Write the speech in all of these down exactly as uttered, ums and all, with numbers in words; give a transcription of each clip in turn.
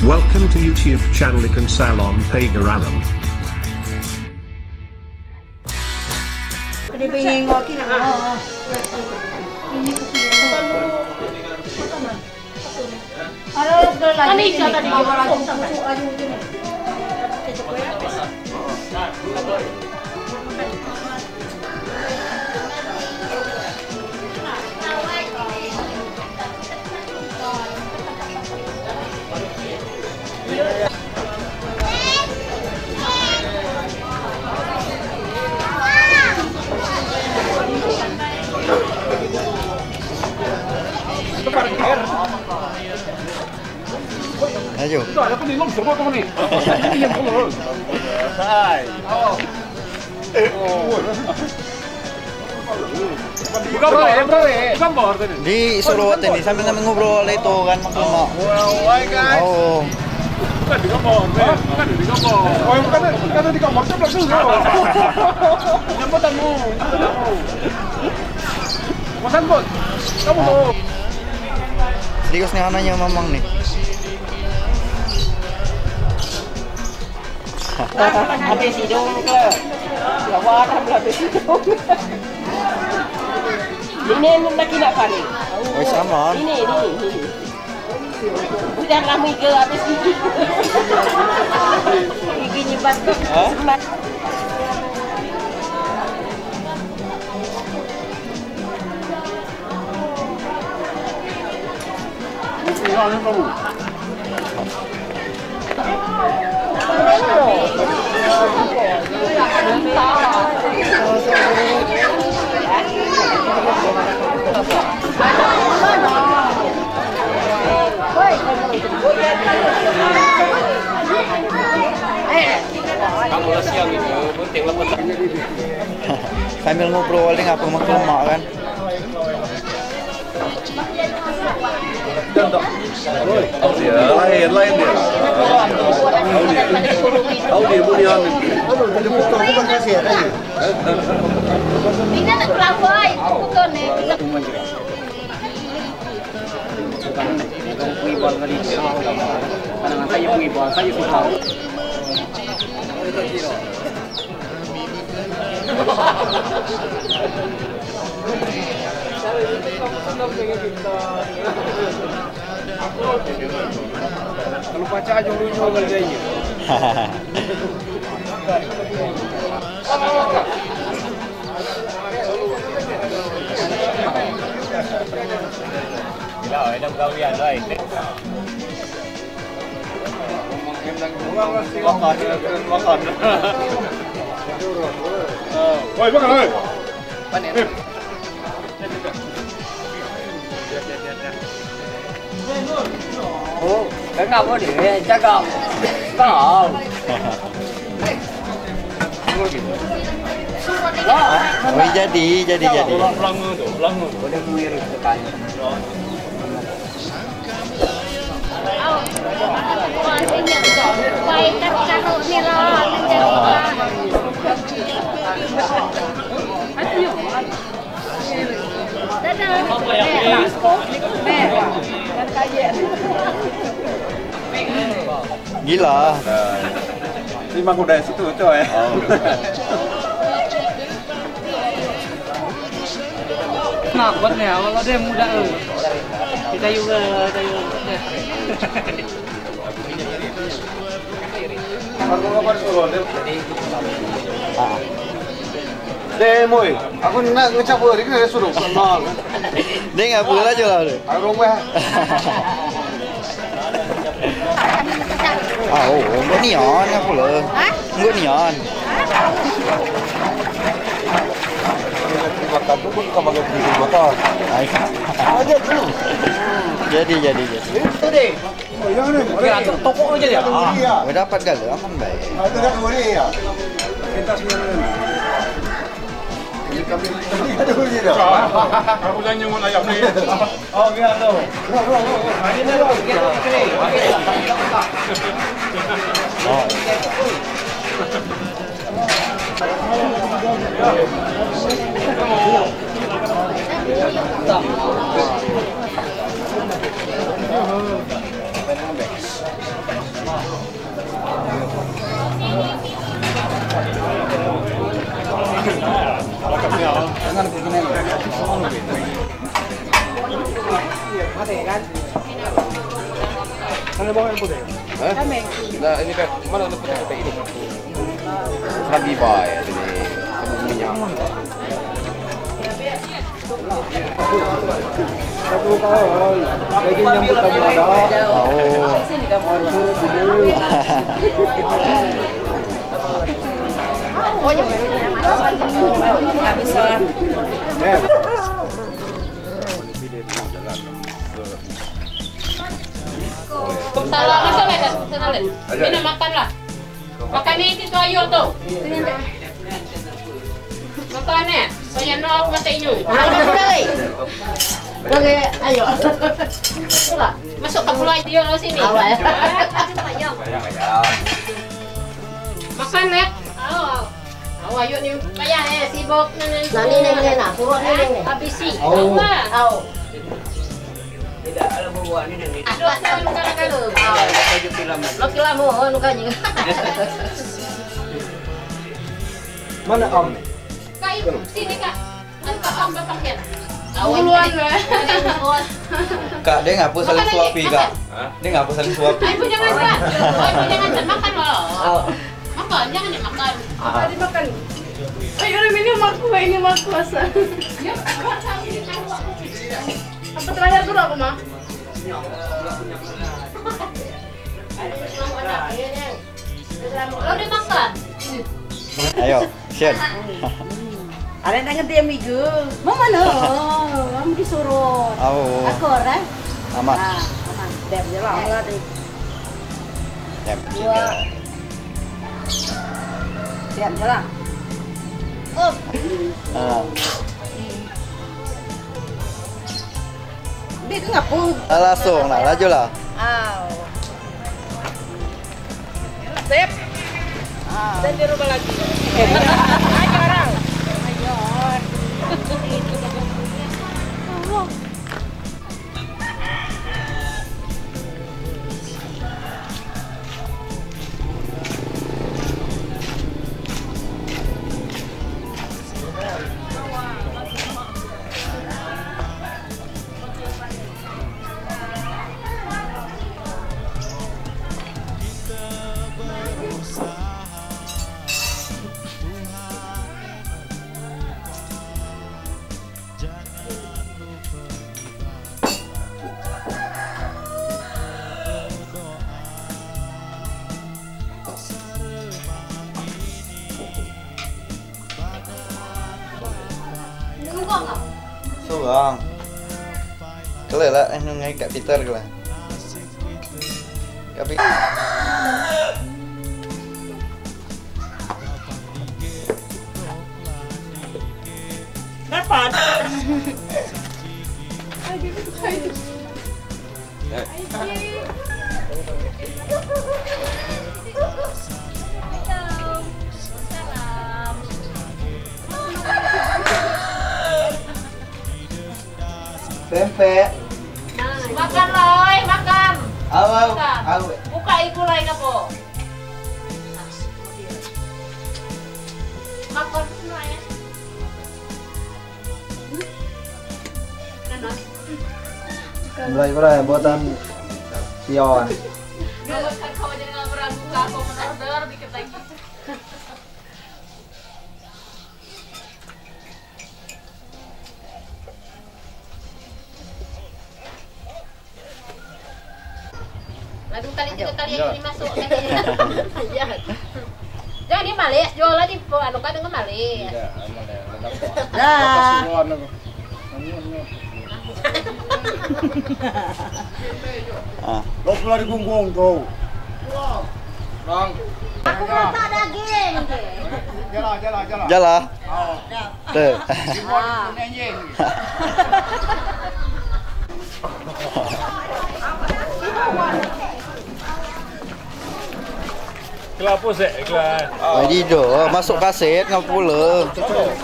Welcome to YouTube channel Ikan Salon Pagar Alam. Ayo. Hai. Bukan bor, bukan bor, bukan bor tadi. Disuruh tadi sambil-sambil ngobrol itu kan, mak lemak. Woi, guys. Oh. Bukan di kompor, bukan di kompor. Oh, bukan, bukan di kompor, coba dulu. Jemput tamu, jemput tamu. Pesan, Bos. Kamu tuh. Serius nih anaknya Mamang nih. Habis hidung ke? Lawan habis hidung. Ini lagi nak paling. Oh, sama. Ini, ini, ini. Udah lama ke habis gigi. Gigi nyebat. Hah? Semat. Sambil ngobrol, deng apa mak lemak kan? Lain, lain dia. Tahu dia. Tahu dia, bunyi amin. Ini nak kelapa, itu betul ni. Bukan, bukan pengibal kali. Pandangan saya pengibal, saya suka. Kalau baca aja lucu kali dia. Gila, ada gawian, oi. Makan, makan. Woi, makan, woi. Panen. Oh, kenapa dia cakap? Kau. Oh, jadi, jadi, jadi. Ulang, ulang tu, ulang tu. Boleh mengirim ke tanya. Gila. Memang udah situ, coy. Oh. Nah, kuat nih, awal ada yang muda, eh. Kita juga, kita juga. Ah. Deh, Moi. Aku nak ngecap orang ni, suruh kenal. Deh, ngapa lah, jual. Aku rumah. Ah, oh, nggak nian, ngapa lah? Hah? Nggak nian. Makan tu pun kau makan di rumah kau. Ai. Aja tu. Jadi, jadi, jadi. Itu deh. Oh, yang ni. Kira tu toko aja dia. Ah. Iya. Oh, dapat galau, aman baik. Ah, itu dah boleh ya. Kita semua ni. Ini kami, kami ada boleh dah. Aku dah nyemun ayam ni. Oh, biar tu. Ini tu, kita ni. Oh. Mati kan? Mana bawang yang putih? Hah? Nah, ini kan, mana ada putih kayak ini? Sabi bae, ini minyak. Satu kali, lagi nyambut kamu ada. Oh. Salah, masuklah, masuklah. Ini makanlah. Makan ni, situ, ayo tu. Makan ni. Saya nak mata inyo. Okey, ayo. Masuk ke pulau dia sini. Awak, ya. Makan, Nek. Au, au. Au, ayo ni. Payah, eh, sibuk ni, ni. Nah, ni, ni, ni, nah. Suruh ni, ni, ni. Habisi. Au. Au. Aduh, saya minta kalau. Au. Lo kilam, oh, nukanya. Mana Om? Kak, ibu, sini, Kak. Kak, dia ngapa saling suapi, Kak? Dia ngapa saling suapi? Ibu jangan, Kak. Ibu jangan, Kak. Makan, loh. Makan, jangan dimakan. Tadi makan. Ayo, ini makan, ini makan. Apa terakhir tu apa, Ma? Lo udah makan? Ayo, Shen. Ada yang ngerti, amigo. Mama no, kamu disuruh. Au. Akur, eh? Aman. Ah, aman. Dem je lah, eh. Dem. Dua. Siap je lah. Up. Ah. Dia ke ngapu? Ah, langsung lah, laju lah. Au. Sip. Ah. Dan di rumah lagi. Ayo orang. Ayo. Suang. Kela lah, eh, ngai Kak Peter kela. Kak Peter. Dapat. Tempe. Makan, Loy, makan. Au, au, makan. Au. Buka ibu, Loy, ngapo? Makan semua, ya. Mulai, mulai, buatan Sion. Buatan kau jangan meragukan, kau order dikit lagi. Lalu kali tiga kali yang ini masuk tadi. Iya. Jangan dia malis, jual lagi po, anu kan dengan malis. Tidak, anu, dah. Dah. Ah. Lo pula di gunggong tu. Bang. Aku minta daging. Jalan, jalan, jalan. Jalan. Oh. Tuh. Kela pusat, kela. Jadi tu, masuk kaset ngapa pula?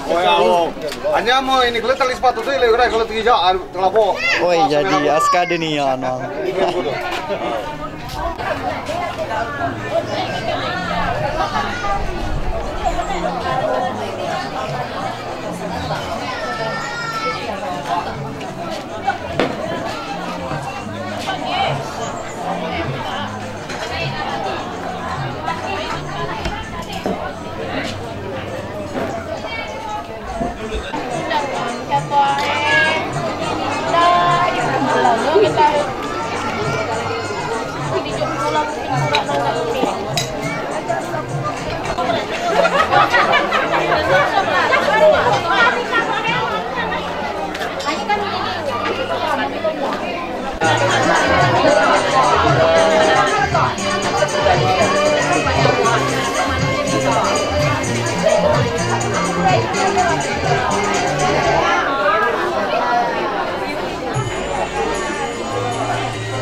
Oh, ya, oh. Hanya mau ini, kela tali sepatu tu, kela, kela tiga, ah, kela po. Oi, jadi askar dunia, no.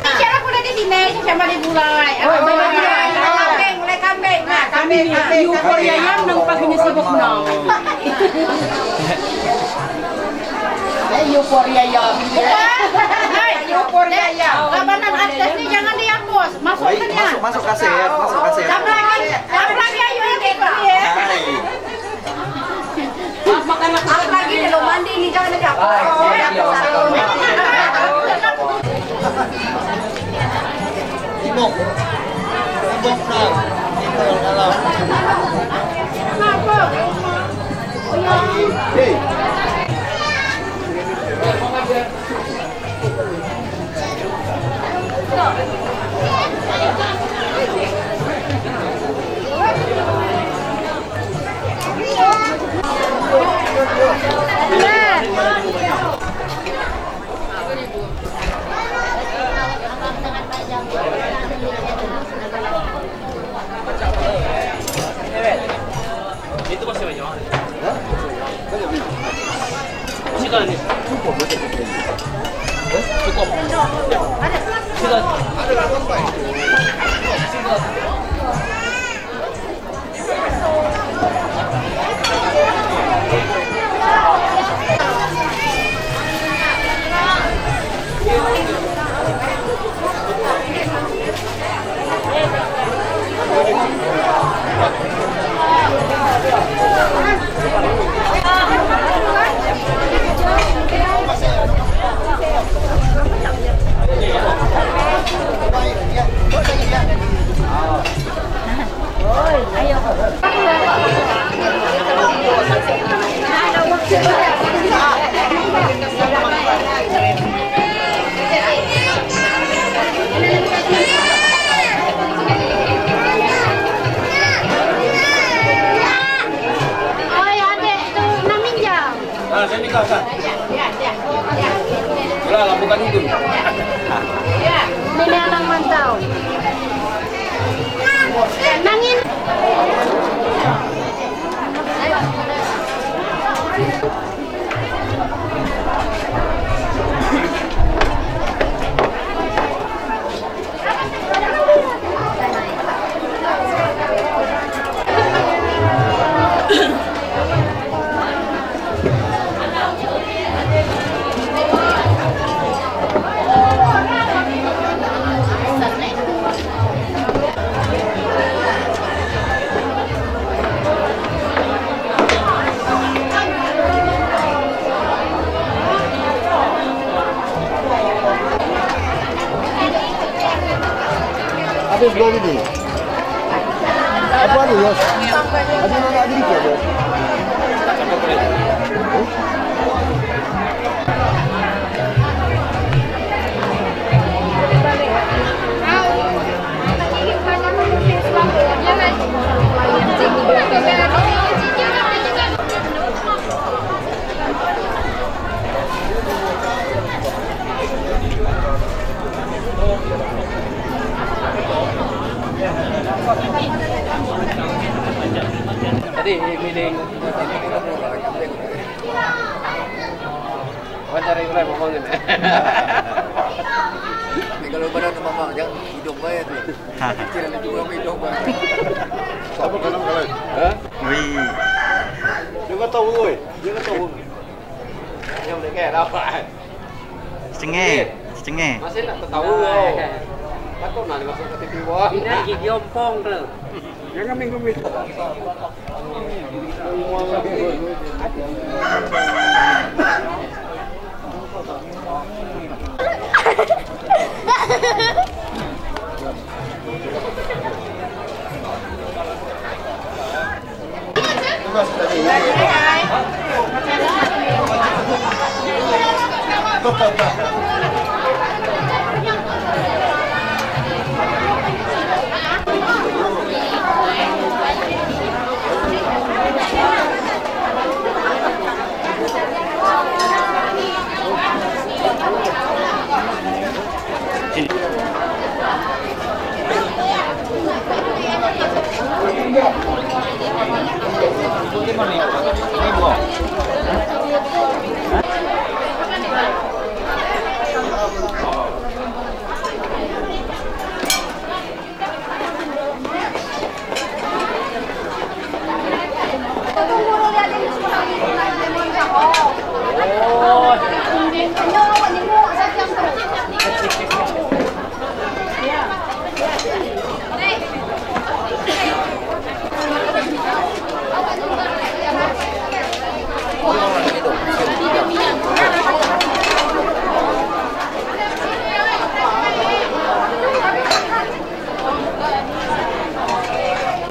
Bicara pula di sini, sama di mulai. Oh, mulai kambing, mulai kambing. Nah, kambing, kambing, kambing. Euphoria yang nang pagi ni sibuk nang. Eh, euforia yang. Hei, euforia yang. Labanan artis ni jangan dihapus. Masukkan ya. Masuk, masuk kaset, masuk kaset. Tambah lagi, tambah lagi, ayo, ayo, ayo. Hai. Apa lagi kalau mandi ni jangan dekat. Timok. Timok, nah. Timok dalam. Hei. Itu masih banyak. Hah? Masih banyak. Cukup. Cukup. Oi, adek tu nak minjam. Ah, saya minta, Ustaz. Ulah, bukan itu. Ini anak mantau. Nangin. Habis dua ribu. Apa tu, Yos? Ada nak beri ke, Yos? Tadi meeting. Wawancara yang lain, pokoknya. Ni kalau badan mama, jangan hidung bae tu. Kecil ni juga hidung bae. Apa kalau, kalau? Hah? Wih. Dia kata, "Woi." Dia kata, "Woi." Yang boleh kayak apa? Setengah. Setengah. Masih nak ketawa. Takut nak masuk ke T V One. Ini gigi ompong kalau. Jangan minggu-minggu.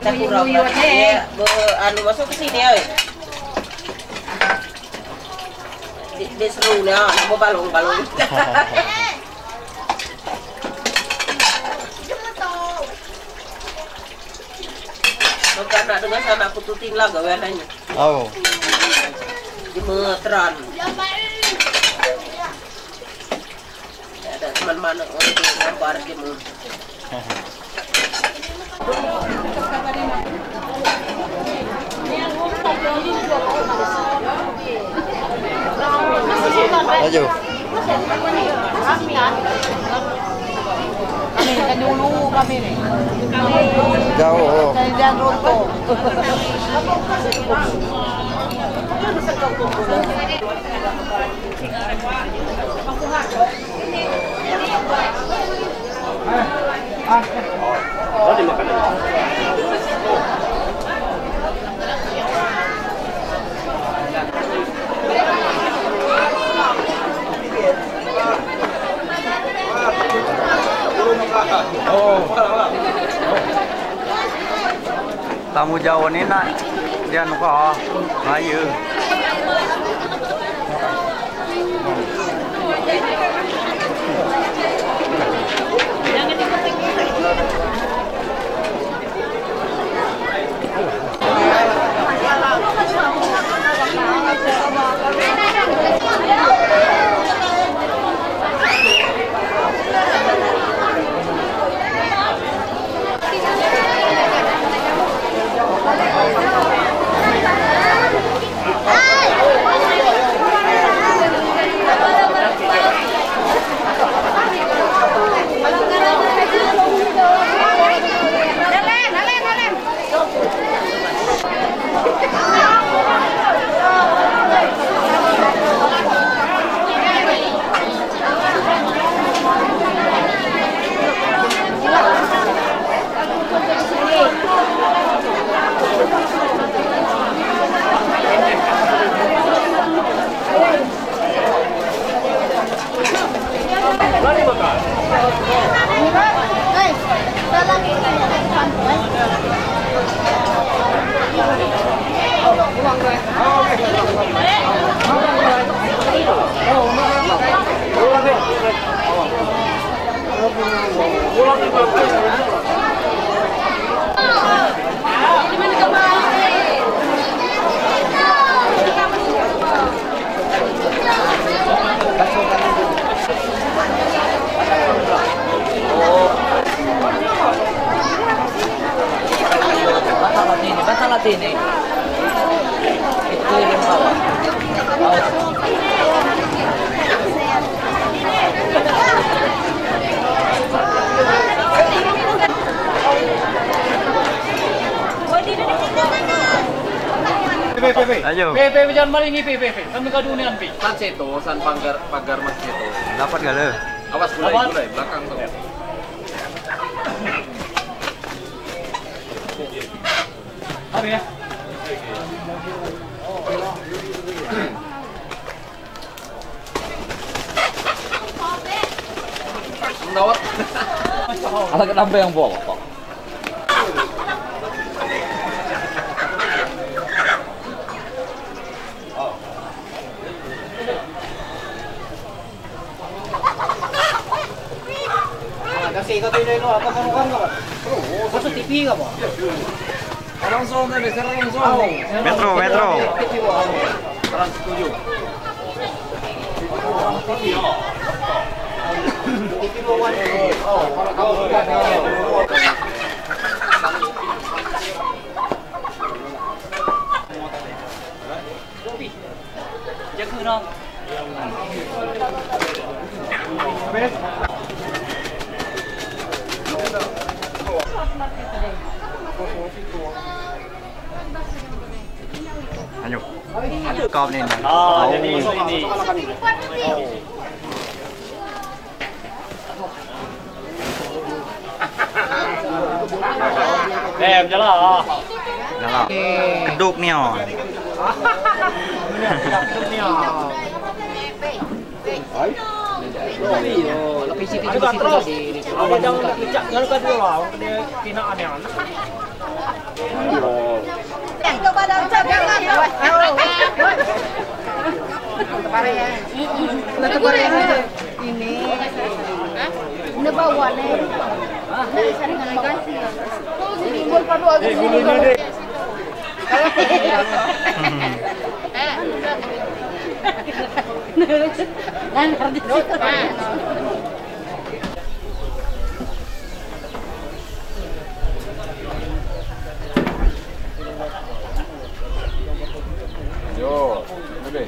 Aku rawat dia, be-, anu, masuk ke sini, oi. Di, di seru ni, ah, nak berbalong-balong. Bukan nak dengar sana aku tuting lah gawe nanya. Oh. Gemeteran. Ada teman mana orang tu gambar dia mau. Ayo. Kami, kami dulu, kami ni. Jauh, oh. Dari jalan runtuh. Tamu jauh ni nak dia nuka, ayo. Bata latini, bata latini. Itu yang bawah. Ayo. Pe, pe, pe, jangan malingi, pe, pe, pe. Kami gaduh ni, ampi. San situ, san pagar, pagar masjid tu. Dapat gak le? Awas, gulai, gulai, belakang tu. Apa ya? Ala kenapa yang bawa kok? Kasi ikaw, Pinoy, no? Apa kamu kan, kawan? Masuk T V ka ba? Langsung dari Serang, langsung. Metro, Metro. Trans tujuh. Ayo. Kau ni. Ah, jadi ini. Eh, jelas. Jelas. Keduk ni, oh. Keduk ni, oh. Ini. Ini bawa ni. Yo, lebih.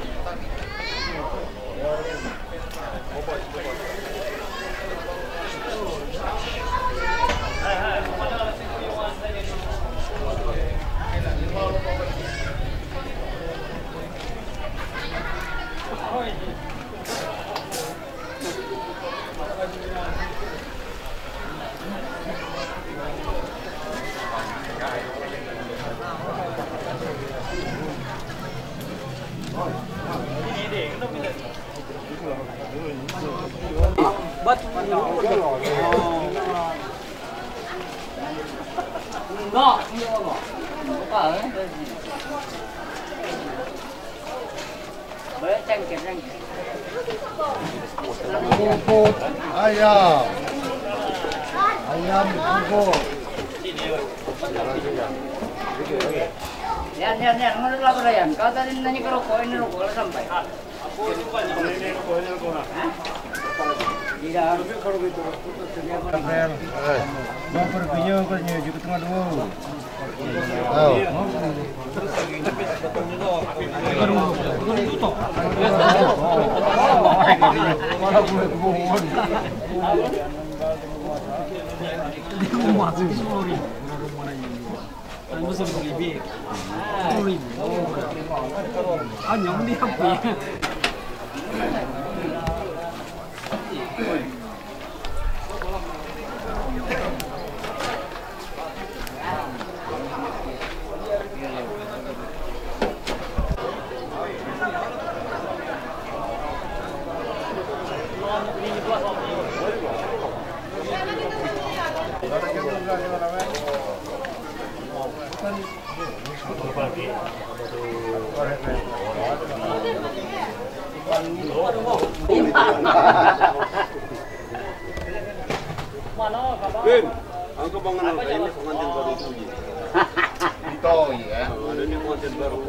Puput ayam. Ayam puput. Yan, yan, yan. Menurut laporan, yan. Kau tadi nanya ke rokok, ini rokok lah sampai. Hah? Tidak. Mau pergi ke, ke, ke tengah dua. Bin, angka bangunan ini pengantin baru itu. Itu, ya. Ada ni pengantin baru.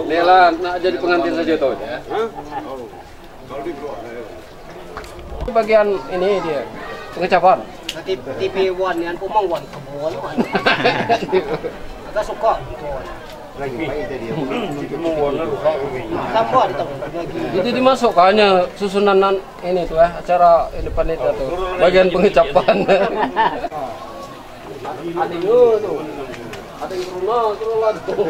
Ni lah, nak jadi pengantin saja tu, ya. Hah? Bagian ini dia, pengecapan. Nanti T V One ni, pemang wan, kebun wan. Agak suka. Tambah di tahun lagi. Itu dimasukkannya susunan nan-, ini tu, eh, acara ini panitia tu. Bagian pengecapan. Ada yang tu. Ada yang rumah, tu lah tu.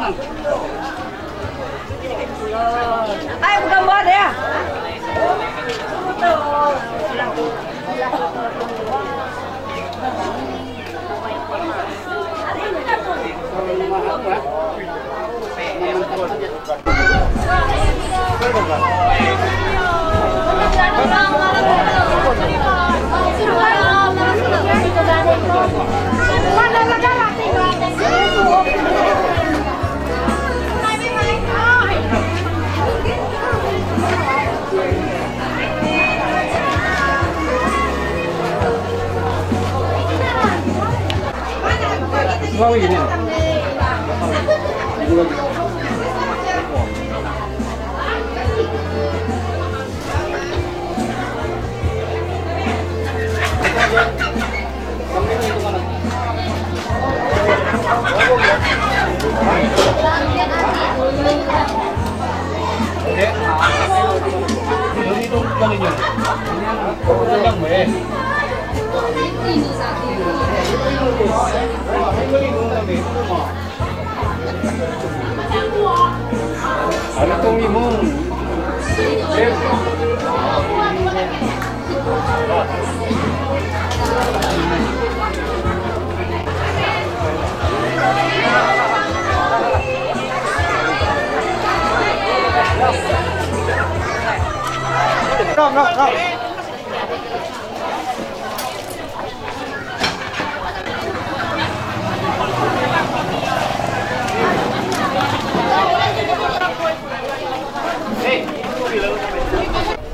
Ayo, gambar ya.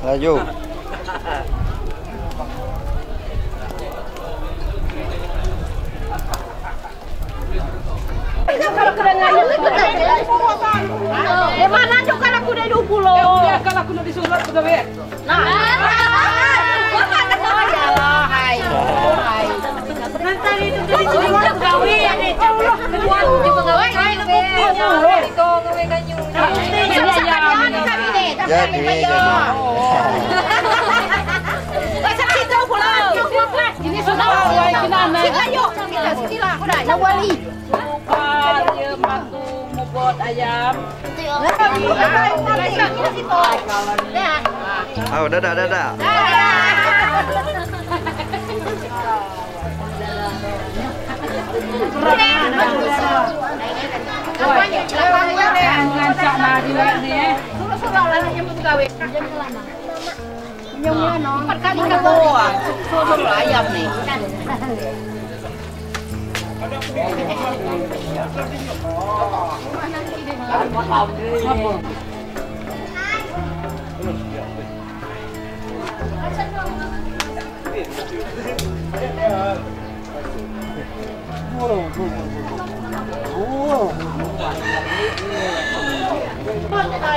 Laju. Di mana juga aku dari dua puluh? Kalau aku nak disuruh pegawai. Nah. Hai. Hai. Nanti itu jadi pegawai ya, deh. Pegawai, pegawai. Jadi, jadi. Pasal kita pulang. Ini sudah. Sini, ayo. Kita sini lah. Udah, ya, wali. Lupa dia matu mubot ayam. Oh, dadah, dadah. Ngancak nari lek ni, eh. Empat kali kamu, ah, suruh ayam ni.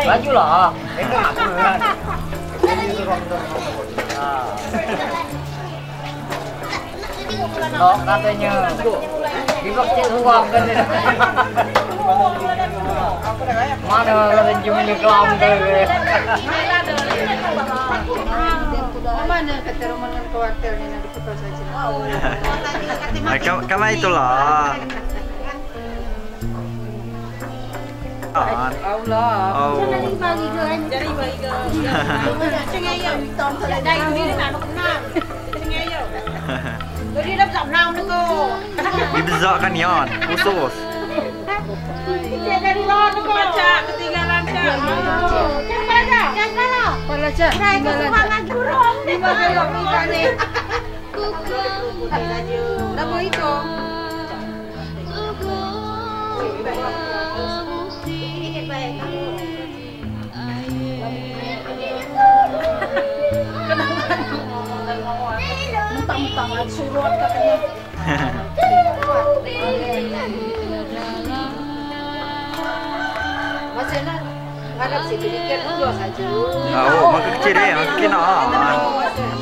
Lajulah. Itu aku kan. Nah. Nok katanya. Di blok cek ruang kan. Mana orang cuma di kelam tu. Mana kata rumah dengan kuarter ni nak diputar saja. Eh, kam-, kamai itulah. Allah. Oh. Jadi bagi ke. Cengayo. Dah ini nak nak kenal. Cengayo. Jadi dah tak kenal ni ko. Dibezakkan Yon, khusus. Dia jadi lawan ni ko. Baca ketinggalan, Cak. Yang mana? Yang mana? Pala, Cak. Dah itu ketinggalan, Cak. Ruangan kurung. Di mana yang buka ni? Nama itu? Mentang-mentang lagi suruh katanya. Masih nak ngadap situ, mikir dua saja. Oh, makin kecil deh, makin kena.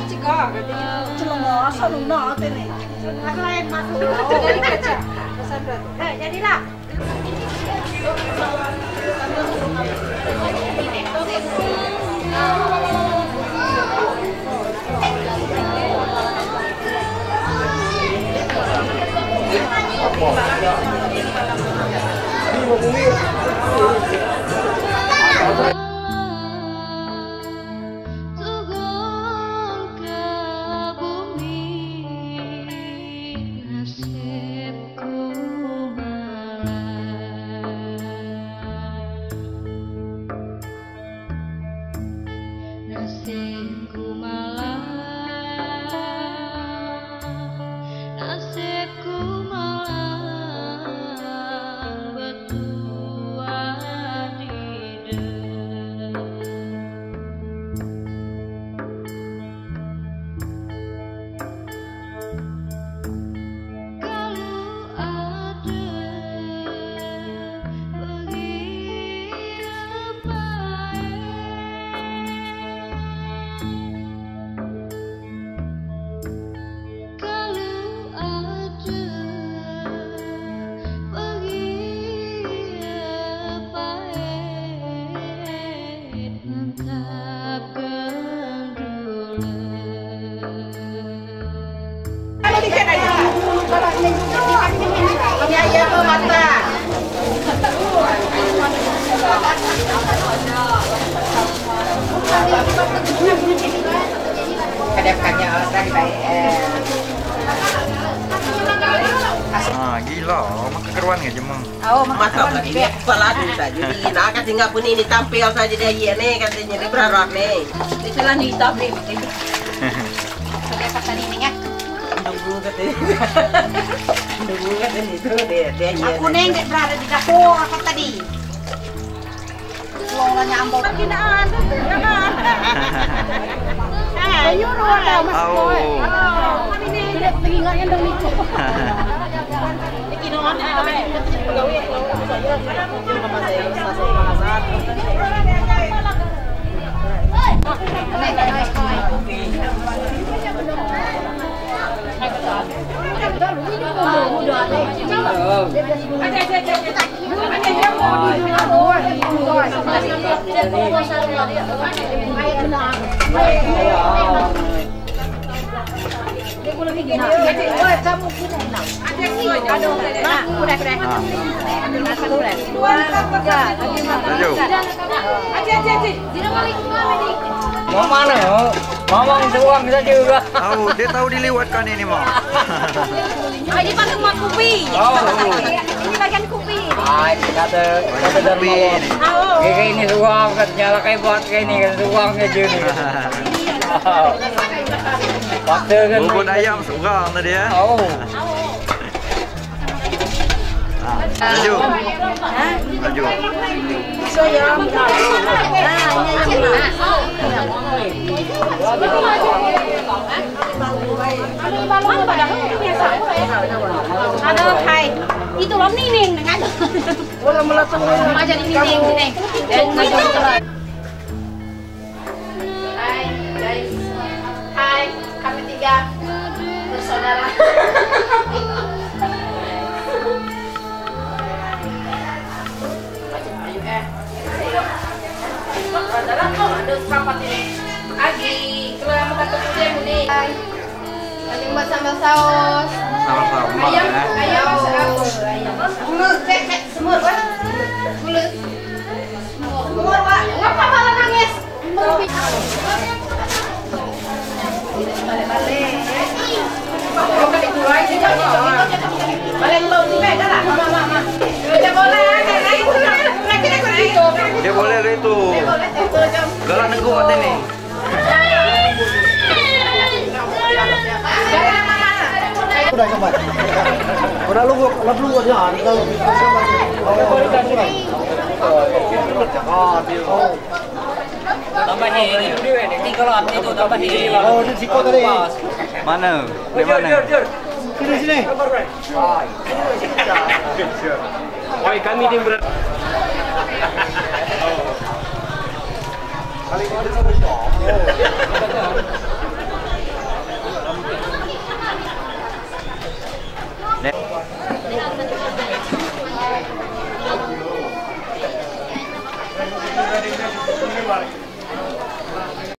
Cika, kata dia. Celengah, selalu nak, kata ni. Celengah lain masuk. Jadi kecil. Pesan tu. Eh, jadilah. Turun ke bumi, nasibku malang. Nasibku malang, nasibku malang bertuah didam. Kalu ada bagi apai, kalu ada bagi apai. Ah, gila, makan keruan ke jemeng. Oh, makan. Makan lagi, dia kepala duta. Jadi, nak kasi ngapa ni, ni tampil saja dia, iya ni, katanya dia berharap ni. Itulah ni tampil. Dia kata ni, ni, ya. Tunggu katanya. Tunggu katanya itu, dia, dia, iya. Aku ni, dia berada di dapur, apa tadi? Suang lah nyambung. Ayo, Rona, Mas Boy. Au. Ini telinga yang dong itu. Maju. Mau mana? Ngomong doang saja. Au, dia tahu diliwatkan ini, Mak. Ah, ini pakai buat kopi. Oh. Ini bagian kopi. Ah, ini kata, kata Dharma. Kopi. Au. Kayak ini suang, kan nyala kayak buat kayak ini, kan suang kayak gini. Waktu kan bubur ayam seorang tadi, ya? Oh. Ah, maju. Hah? Maju. Aduh, hai. Itu loh, Nining, dengan. Maju di Nining, Nining. Dan maju terus. Hai, guys. Hai, kami tiga bersaudara. Ayo, eh. Saudara, kok ada serapat ini? Agi, kalau yang bukan bekerja, ini. Hai. Lagi buat sambal saus. Sambal saus, ayam, ya? Ayam, ayam. Bulu, cek, cek, semur, Pak. Bulu. Semur, Pak. Ngapa malah nangis? Balik, balik. Balik, balik. Balik, balik. Balik, balik. Balik, balik. Balik, balik. Dia boleh itu. Galak neguk hati ni. Udah, coba. Udah lu, lu, lu, ya, udah lu. Oh, kurang. Tambah ini. Ini kalau hati tu tambah ini. Oh, ini siko tadi. Mana? Di mana? Sini, sini. Oi, kami tim ber-